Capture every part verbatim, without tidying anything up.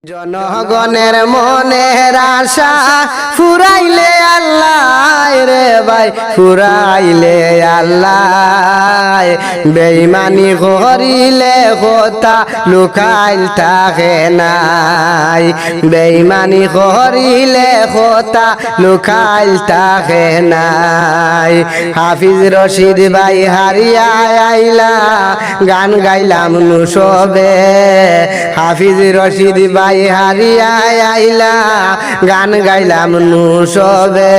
জনগণের মনের আশা ফুরাইলে আল্লায় রে ভাই, ফুরাইলে আল্লায়। বেইমানি করিলে কথা লুকাইল থাকে নায়, বেইমানি করিলে কথা লুকাইল থাকে নায়। হাফিজ রশিদ ভাই হারিয়া আইলা, গান গাইলাম নু সবে। হাফিজ রশিদ ভাই হারিয়া আইলা, গান গাইলাম নু সবে।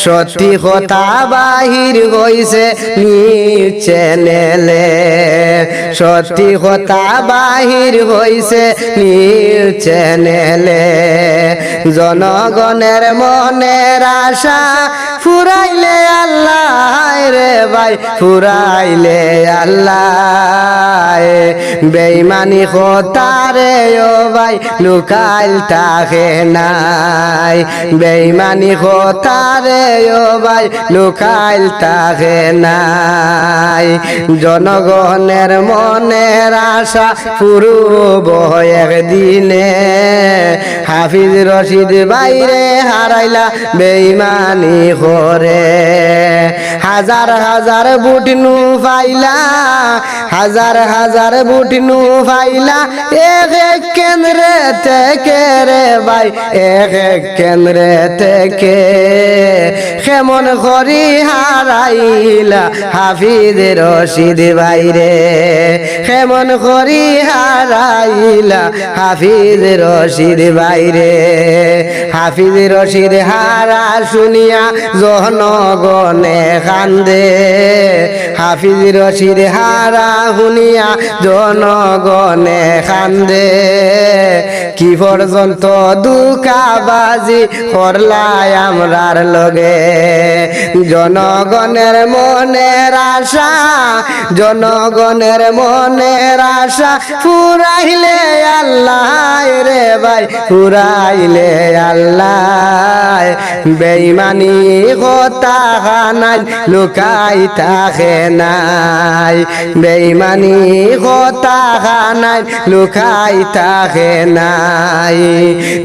সত্যি কথা বাহির হইছে নিউজ চ্যানেলে, সত্যি কথা বাহির হইছে নিউজ চ্যানেলে। জনগণের মনের আশা ফুরাইলে আল্লায় রে ভাই, ফুরাইলে আল্লায়। বেইমানি কথারে ও ভাই লুকাইল থাকে নায়, বেইমানি কথারে ও ভাই লুকাইল থাকে নায়। জনগণের মনের আশা ফুরুব একদিনে। হাফিজ রশিদ ভাইরে হারাইলা বেইমানি করে। হাজার হাজার ভোট নু পাইলা, হাজার হাজার ভোট নু পাইলা, এক এক কেন্দ্রে থেকে রে ভাই, এক এক কেন্দ্রে থেকে। কেমন করি হারাইলা হাফিজ রশিদ ভাইরে, কেমন করি হারাইলা হাফিজ রশিদ ভাইরে। হাফিজ রশিদ হারা শুনিয়া জনগণে কান্দে, হাফিজ রশিদ হারা শুনিয়া জনগণে কান্দে। কি পর্যন্ত ধোঁকাবাজি করলায় আমরার লগে। জনগণের মনের আশা, জনগণের মনের আশা ফুরাইলে আল্লায় রে ভাই, ফুরাইলে আল্লায়। বেইমানি কথা খানাইন লুকাই থাকে নায়, বেইমানি কথা খানাইন লুকাই থাকে নায়।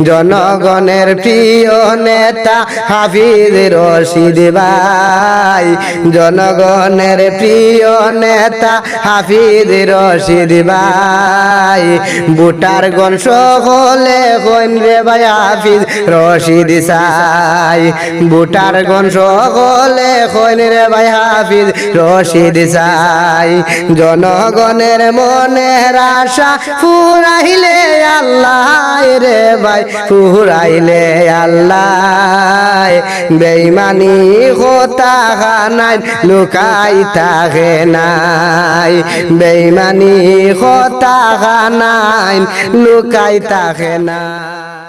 জনগণের প্রিয় নেতা হাফিজ রশিদ ভাই, জনগণের প্রিয় নেতা হাফিজ রশিদ ভাই। ভোটারগণ সকলে কইন রে ভাই হাফিজ রশিদ চাই, ভোটারগণ সকলে কইন রে ভাই হাফিজ রশিদ চাই। জনগণের মনের আশা ফুরাইলে আল্লায় রে ভাই, ফুরাইলে আল্লায়। বেইমানি কথা খানাইন লুকাই থাকে নায়, বেইমানি কথা খানাইন লুকাই থাকে নায়।